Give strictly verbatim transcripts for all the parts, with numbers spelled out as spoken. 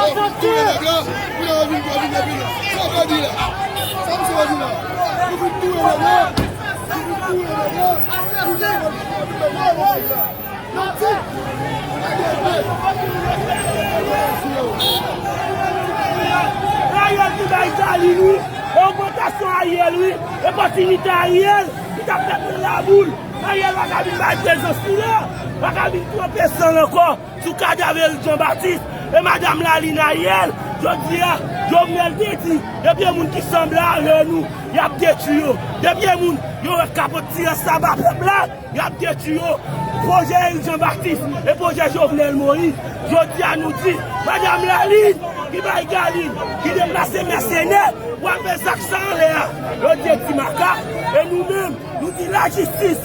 Touye nèg la, pou nèg la vin, vin, vin, vin. Sa w di la? Sa misye di la? Nou vin touye nèg la. Nou vin touye nèg la. Nou vin touye nèg la. Ariel ki bay Galil wi. E ogmantasyon Ariel wi. E kontinite Ariel ki t ap fèt nan laboul. Ariel pa ka vin bay prezans li la. Pa ka vin tranpe san l ankò sou kadav Eric Jean Baptiste. E madanm Laline Ariel, jodi a, Jovenel te di, depi e moun ki sanble avè nou, y ap detwi yo. Depi e moun yo wè k ap tire saba pèp la, y ap detwi yo. Pwojè Eric Jean Baptiste e pwojè Jovenel Moïse. Jodi a nou di, madanm Laline, ki bay Galil, ki deplase mèsenè, pou al fè zak sa anlè a. Yo di e ti makak, e nou menm, nou di lajistis,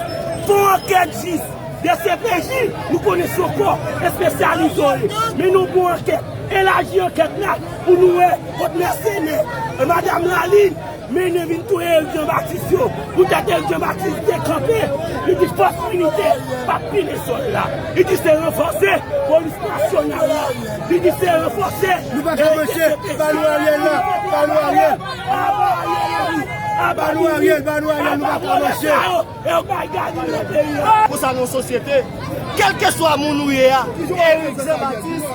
fè yon ankèt jis, D C P J, nou konnen se yon kò espesyalize yo ye. Men yon bon ankèt, elaji ankèt la, pou nou wè kot mèsenè, e madanm Laline, mennen vin touye Eric Jean Baptiste yo. Poutèt Eric Jean Baptiste te kanpe, li di fòs militè p ap pile sòl la. Li di se ranfòse polis nasyonal la. Li di se ranfòse. Nou pa ka manche, ba nou Ariel la, ba nou Ariel. Aba Ariel Henry, aba nou Ariel, ba nou Ariel, nou pa ka manche. E yo bay Galil nan peyi a. Konsa nan sosyete, kèlkeswa moun ou ye a, Eric Jean Baptiste,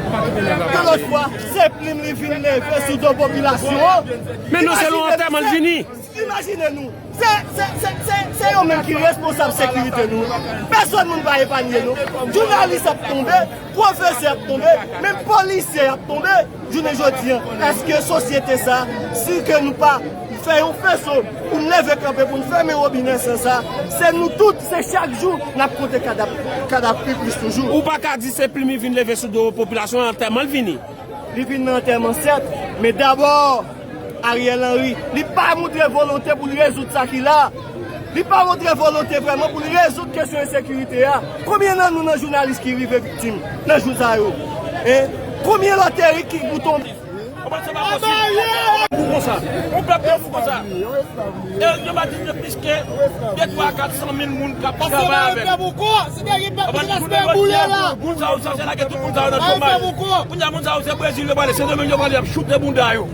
yon lòt fwa, se plim li vin leve sou do popilasyon an. Men nou se yon antèman l vini. Imajine nou, se, se, se, se, se yo menm ki responsab sekirite nou. Pèsòn moun pa epanye nou. Jounalis ap tonbe, pwofesè ap tonbe, menm polisye ap tonbe. Jounen jodi a, èske sosyete sa, si ke nou pa fè yon feso pou n leve kanpe, pou n fèmen wobinè san sa, se nou tout, se chak jou n ap konte kadav, kadav pi plis toujou. Ou pa ka di se plim li vin leve sou do popilasyon an, antèman l vini. Li vin nan antèman, sèt, men dabò, Ariel Henry, li pa montre volonte pou l rezoud sa ki la. Li pa montre volonte vrèman pou l rezoud kesyon ensekirite a. Konbyen nan nou nan jounalis ki rive viktim nan jou sa yo? Hein? Konbyen lòt Eric ki pou tonbe? Konprann se pa posib. Pou konsa. Yon pèp de fou konsa. Eric Jean Baptiste gen plis ke de twa kat san mil moun k ap travay avè l. Konprann? Moun sa yo sanse lage tout moun sa yo nan chomaj. Kounye a moun sa yo se Brezil yo prale, Sendomeng yo prale, y ap choute bounda yo.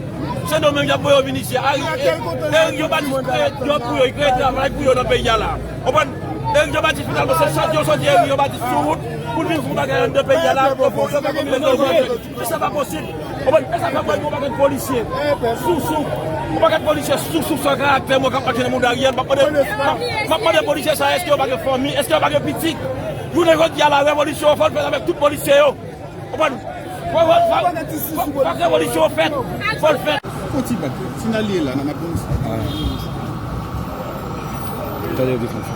Sendomeng y ap voye yo vin isi a. Eric Jean Baptiste kreye djòb pou yo, li kreye travay pou yo nan peyi a la. Konprann? Eric Jean Baptiste finalman se sòti yo sòti Eric Jean Baptiste sou wout pou l vin fè yon bagay anndan peyi a la. Yo fè komi lè yo vle. Men sa pa posib. Konprann? E sa fè m wè gen yon pakèt polisye sousou. Yon pakèt polisye sousou san karaktè mwen k ap mache nan moun Ariel. M ap mande, m ap, m ap mande polisye sa, èske yo pa gen fanmi? Èske yo pa gen pitit? Jounen jodi a la, revolisyon an fò l fèt avèk tout polisye yo. Konprann? Fò, fò, fò, fò, fò revolisyon an fèt. Fò l fèt. Fon ti bak, si n al ye la, nan ap bon. Tande yo te fè sa.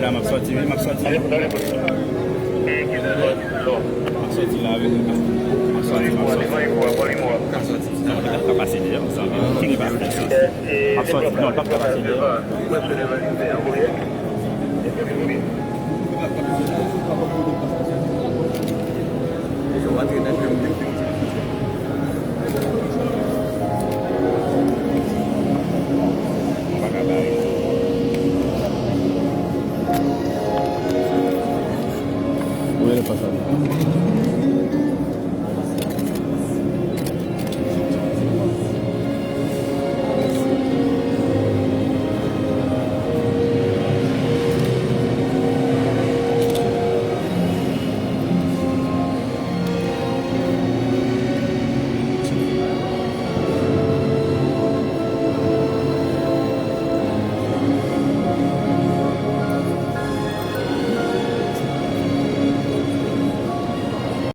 La, m ap sòti, wi, m ap sòti. M ap sòti la avèk ou. M ap sòti, m ap sòti. M ap sòti. Non, li pa ka pase deyò, sa. Li pa fè sans. M ap sòti. Non, li pa ka pase deyò. Mwen sou lè valide an premye. Epi vin vin. Mwen pa konn kote m pral sòti. Antre nan krim.